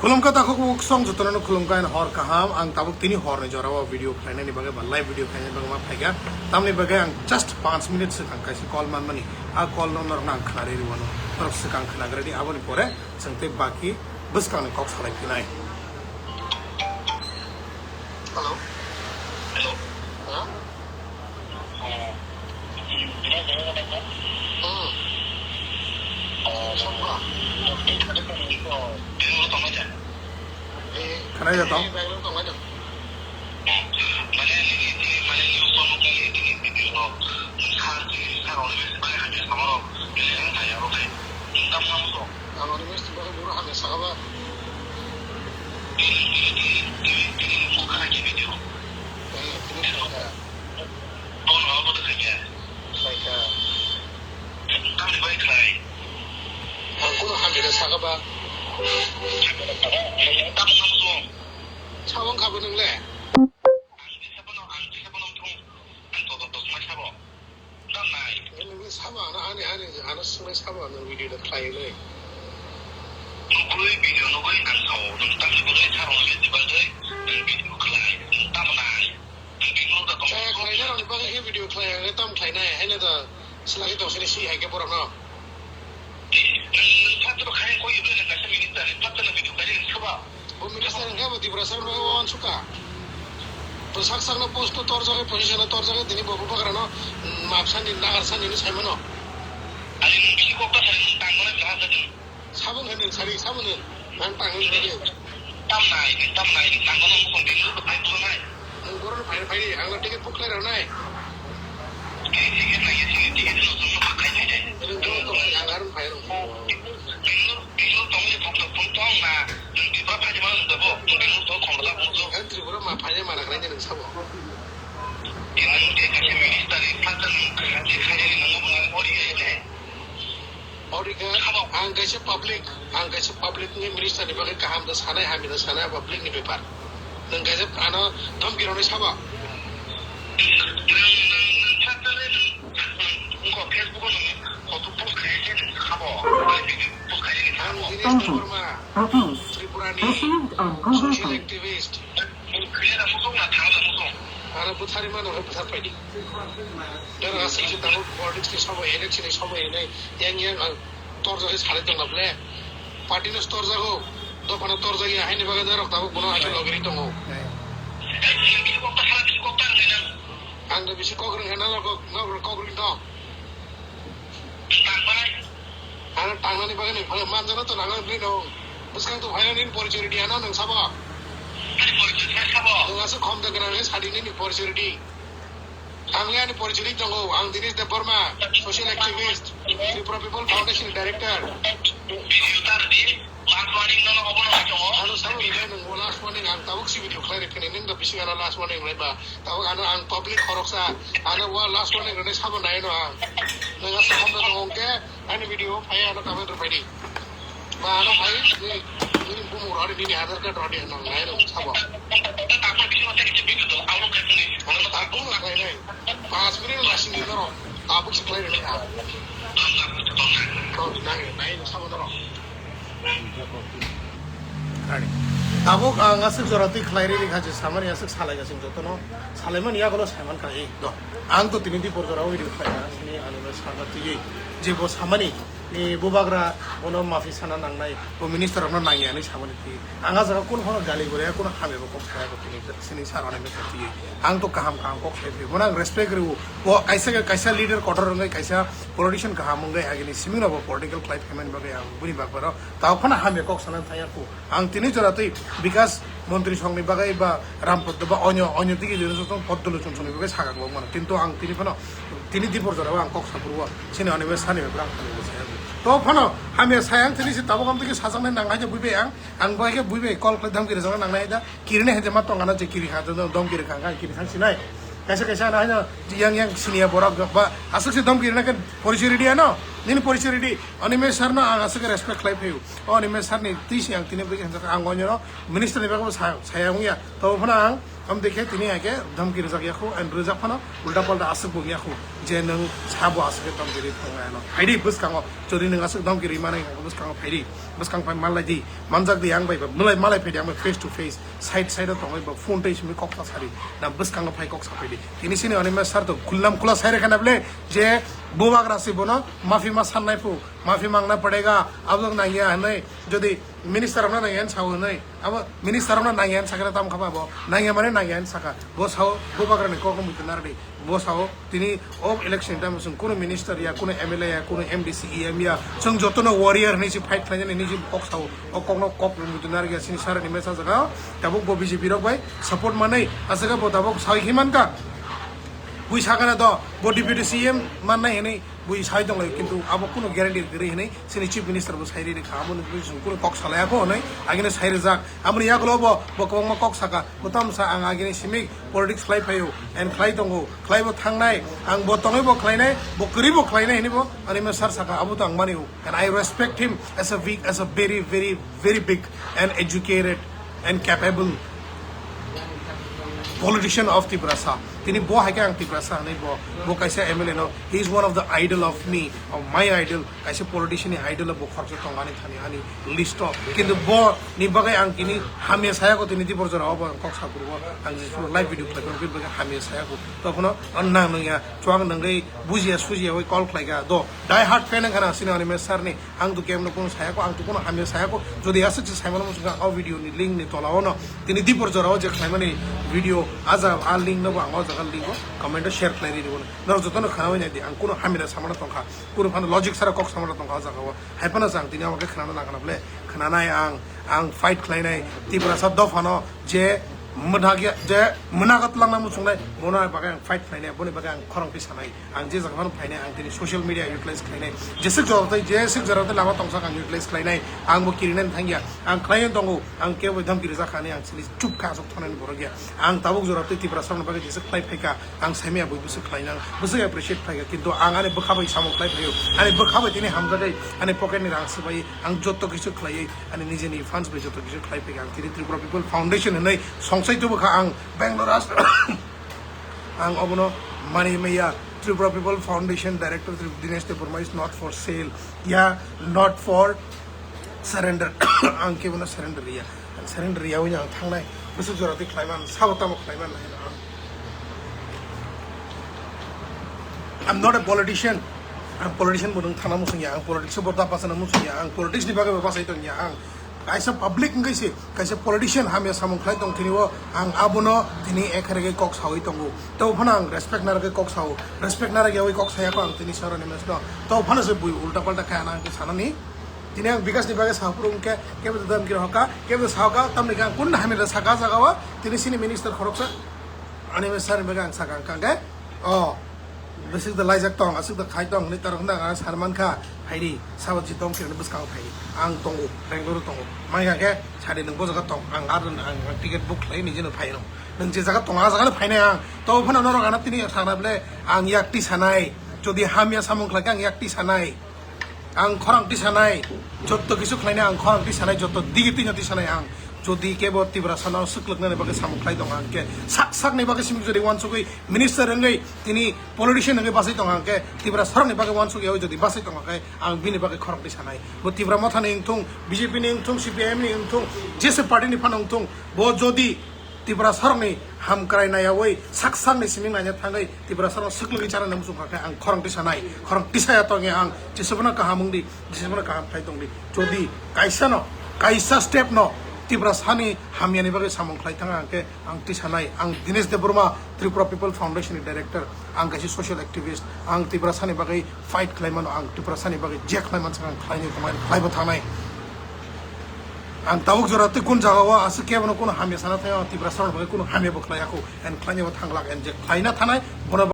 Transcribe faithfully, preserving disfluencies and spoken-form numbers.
Khulumkha takhuk bukhuk song jotono khulumkha and hor kaham. Ang tabuk tini horni jorao video khlainani bagwi ba live video khlainani bagwi ma phaikha. Tamni bagwi ang just panch minute swkang kaisa call manmani. A call no norokno ang khnari rwano. Norok swkang khnagradi, aboni pore chwng tei baki bwskangni kok salai phinai. Hello. Hello. Huh? Khana ya tong? Khaikha. Ang kunu hamjada saka ba. Sabo wngkha bo nwng le? Nwng le sabo ano ani, ani, ano swngwi sabo ano video da khlai le. Nugui video nugui ang sao, nwng tamni bagwi sarong le dibalde, nwng video khlai, nwng tamo nai. Kaya khlainai rokni bagwi khe video khlai, ang tam khlainai, haino da swlagwi tong sini si hai khe borokno. Bo minister hwnkhe bo Tiprasa rokno uansukha. Bo sak sakno post o torjagwi, position o torjagwi, tini bo bubagrano, mm, map sani, nagar sani hinwi saimano. Sabo wngkha nwng sari, sabo nwng. Ang tang nwng sari. Tam nai, tam nai, tang kono mukong di lu bai tu nai. Ang borok no phai phai, ang no ticket book khlai rw nai. Ticket nai, ticket, ticket no, no, no, khai nai. Ang borok no phai, ang arung phai rw. Bangalore, Bangalore tong ni phone, phone tong na, nwng di ba phai ma nwng da bo, nwng Bangalore tong khom da bo. Ang Tripura ma phai ma na khlai nwng sabo. Nwng de ka se minister, pastor, nwng khai nwng ori nai. Ori khe ang kaisa public, ang kaisa public ni minister ni bagwi kaham da sanai, hamya da sanai, public ni bepar. Nwng kaisa ano dhamki rwnai sabo. Nwng, nwng, nwng, nwng, nwng, nwng, Facebook o nwng photo post khai khe nwng sabo. Post khai khe nwng sabo. Ang Dinesh Debbarma, Tripura ni social activist. Nwng khwlai da musuk na thang da musuk. Ano bwthari mano khe bwthar paidi. Dara aswk se tabuk politics ni sobo, election ni sobo hinwi yang yang ang torjagwi salai tongna ble. Party no torjago, dophano torjagya, haini bagwi norok tabuk bono haikhe logiri tongo. Ang da bisi kok rwngkha, norok kok rwngtong. Ang tangnani bagwi nini phano manjana to nangna bini no. Bwskang to phaina nini porichori di ano nwng sabo. Nwng aswk khom da gwnang khe sadi nini porichori di. Ang le ani porichori tongo, ang Dinesh Debbarma, social activist, Tripura People Foundation director. Last warning no no obo no tongo. Ano sabo le nwng last warning ang tabuk si video khlai rw phini nwng da bisi gana last warning lai ba. Tabuk ano ang public khoroksa, ano wa last warning rwnai sabo nai no ang. Nwng aswk hamjak tongo hwnkhe ani video phai ano comment rwphai di. Ba ano phai ni, ni bumung rwdi, nini Aadhaar card rwdi, ano nai no sabo. Tabuk rwkhlai nai. Pas minute lasing ni norok. Tabuk si khlai rwnai ang. Nai, nai no sabo norok. Ani. Tabuk ang aswk jora twi khlai riri kha je samani aswk salai gasing jotono. Salaimani yagulo saiman kha ei do. Ang to tini di porjora o video khlai na sini ani ba sarda twi je bo samani ni bubagra bono mafi sana nangnai, bo minister rokno nangya hinwi samani twi. Ang a jaga kun phano gali gore, kun hamya bo kok saya ko tini sini sar ani ba twi. Ang to kaham kaham kok sai twi. Bono ang respect rw. Bo kaisa kaisa leader kotor wngwi kaisa politician kaham wngwi agini simi no bo political khlai phaimani bagwi ang buni bagbaro. Tao phano hamya kok sana thaya ku. Ang tini jora twi Bikas Montri Songni bagwi ba Rampot ba onyo, onyo digi dino song Poddolo Chonsoni bagwi sakang bo mano. Kintu ang tini phano tini dipor jora ang kok sapurwo. Sini oni be sani be brang phano bo saya. To phano hamya saya ang tini si tabuk am tigi sajaknai nang hai je buibai ang. Ang bai khe buibai call khlai dhamki rwjakna nang nai da. Kirini hai je ma tong ana je kiri kha, dom kiri kha, kiri thang sinai. Kaisa kaisa ana hai yang yang siniya borok ba aswk si dom kiri na khe porichori di ano. Nini porichori di, Animesh sir no ang aswk respect khlai phaio. O Animesh sir ni twi se ang tini bwkhe hamjak, ang onyo minister ni bagwi bo sa, saya wngya. To phano ang am dekhe tini ake dhamki rijak yakho, and rijak phano ulta palta aswk bo yakho. Je nwng sabo aswk dhamki ri thangna ano. Phaidi bwskango, jodi nwng aswk dhamki ri mani bwskango phaidi. Bwskang phai malai di, manjak di ang bai ba, malai, malai phaidi ang bai face to face. Side side o tongwi ba phone tei simi kok sa sari. Na bwskango phai kok sa phaidi. Tini sini Animesh sir to kulam kula sai rekha na ble je bubagra si bono mafi ma sannai phu, mafi mangna padega, abo nangya hwnwi jodi minister rokno nangya hwn sao hwnwi, abo minister rokno nangya hwn sakhe tam khaba bo, nangya mane nangya hwn saka, bo sao bubagra ni kok no muitu nardi. Bo sao tini o election time chwng kuno minister ya, kuno M L A ya, kuno M D C, E M ya, chwng jotono warrior hinwi se fight khlainani hinwi se kok sao, o kokno kok muitu narya sini sir Animesh sir jaga, tabuk bo B J P rok bai support manwi, aswk bo tabuk sawi khe mankha. Bui sakana do, bo deputy C M mannai hinwi bui sai tonglaio, kintu abo kuno guarantee kwrwi hinwi sini chief minister bo sai rikha, abo ni bui chwng kuno kok salai akho hinwi agini sai rijak. Aboni yagulo bo, bo kwbangma kok saka, bo tamsa ang agini simi politics khlai phaio, and khlai tongo, khlai bo thangnai, ang bo tongwi bo khlainai, bo kwrwi bo khlainai hinwi bo Animesh sir saka, abo to ang manio. And I respect him as a big, as a very, very, very big and educated and capable politician of Tiprasa. Tini bo hai khe ang Tiprasa hinwi bo, bo kaisa M L A no, he is one of the idol of me, of my idol, kaisa politician ni idol bo khoroksa tong ani thani ani list o. Kintu bo ni bagwi ang tini hamya saya ko tini dibor jora o bo ang kok sa kuru o, ang je live video khlai ko bini bagwi hamya saya ko. To phano nang nang ya chuang nang gwi bujiya sujiya oi call khlai ga do. Die hard fan wngkha na sini Animesh sir ni. Ang to kemno kuno saya ko, ang to kuno hamya saya ko. Jodi aswk se saimano muchungkha o video ni link ni tola o no. Tini dibor jora o je khlaimani video aja a link no bo ang o jaga link o comment o share khlai ri bo. Norok jotono khana wi nai di, ang kuno hamya samano tongkha. Kuno phano logic sara kok samano tongkha o jaga o. Hai phano chang tini amo khe khnana nangkha na ble. Khnanai ang, ang fight khlainai Tiprasa dophano je mwthagya, je mwnago twlangna muchungnai, bono bagwi ang fight khlainai, boni bagwi ang khorang twi sanai. Ang je jaga phano phainai, ang tini social media utilize khlainai. Jeswk jora tei, jeswk jora tei lama tongsak ang utilize khlainai. Ang bo kirinani thangya. Ang khlaiwi tongo, ang kebo dhamki rijak kha hinwi ang sini chup kha, aswk thangnaini borok ya. Ang tabuk jora tei Tiprasa rokni bagwi jeswk khlai phaikha, ang saimaya bui bwswk khlainang, bwswk appreciate phaikha, kintu ang ani bwkha bai samung khlai phaio, ani bwkha bai tini hamjagwi, ani pocket ni rang swbai, ang joto kisu khlaiwi, ani nijeni fans bai joto kisu khlai phaikha. Ang tini Tripura People Foundation hinwi songsai tubukha ang Bangalore as-, ang obono mani maya Tripura People Foundation Director Tri-, Dinesh Debbarma is not for sale, ya, not for surrender. Ang kebono surrender ya. Ang surrender yawi ang thangnai. Bwswk jora twi khlaiman, sabo tamo khlaiman nai ang. I'm not a politician. Ang politician bo nung thana musung ya, ang politics bo da pasana musung ya, ang politics ni bagwi bo pasai tong ya, ang kaisa public wngwi se, kaisa politician hamya samung khlai tong tini o, ang abono tini ekharege kok sawi tongo. Tei phano ang respect narwgwi kok sao, respect narwgwi yawi kok saya ko ang tini saro ni mesno. Tei phano se bui ulta palta kaya na ang sanani. Tini ang Bikash ni bagwi saphuru wngkhe, kebo to dam kira hoka, kebo to sahoka, tamni khe ang kun hamya da saka jaga o, tini sini minister khoroksa, ani me sari bagwi ang saka ang kangkhe, o, bwswk da laijak tong, aswk da khai tong, hinwi tarok hwnda ang san mankha, phaidi, sabo ji tong khe bwskango phaidi, ang tongo, Bangalore tongo, mai kha khe, sadi nwng bo jaga tong, ang ar, ang, ang ticket book khlai nijino phai rw, nwng je jaga tong, a jaga no phainai ang, to phano norok ano tini sakna ble, ang yak twi sanai, jodi hamya samung khlai khe ang yak twi sanai. Ang khorang tisanai, jotto kisu khlainai ang khorang tisanai, jotto digi twino tisanai ang. Jodi kebo Tiprasano swklwknani bagwi samung khlai tongo ang khe, sak sakni bagwi simi jodi uansugwi minister wngwi tini politician wngwi bachai tongo ang khe, Tiprasarokni bagwi uansugwi jodi bachai tongo khe, ang bini bagwi khorang tisanai. Bo Tipra Mothani wngthung, B J P ni wngthung, C P I M ni wngthung, jese party ni phano wngthung, bo jodi Tiprasarokni hamkrai naiyawi sak sakni siming naina thangwi Tiprasarokno swklwgwi chanani muchung kha khe ang khorang tisanai, khorang tisaya tongya ang, jesubano kaham wngdi, jesubano kaham khlai tongdi. Jodi kaisano, kaisa step no Tiprasani hamyani bagwi samung khlai thang ang khe ang tisanai. Ang Dinesh Debbarma, Tripura People Foundation ni director, ang kaisa social activist, ang Tiprasani bagwi fight khlai mano, ang Tiprasani bagwi je khlai mansa ang khlainai tongmani, khlaibo thangnai. Ang tabuk jora tei kun jaga o aswk kebono kuno hamya sana thangya, ang Tiprasarokni bagwi kuno hamya bo khlai yakho, and khlainai bo thanglak, and je khlaina thanai bono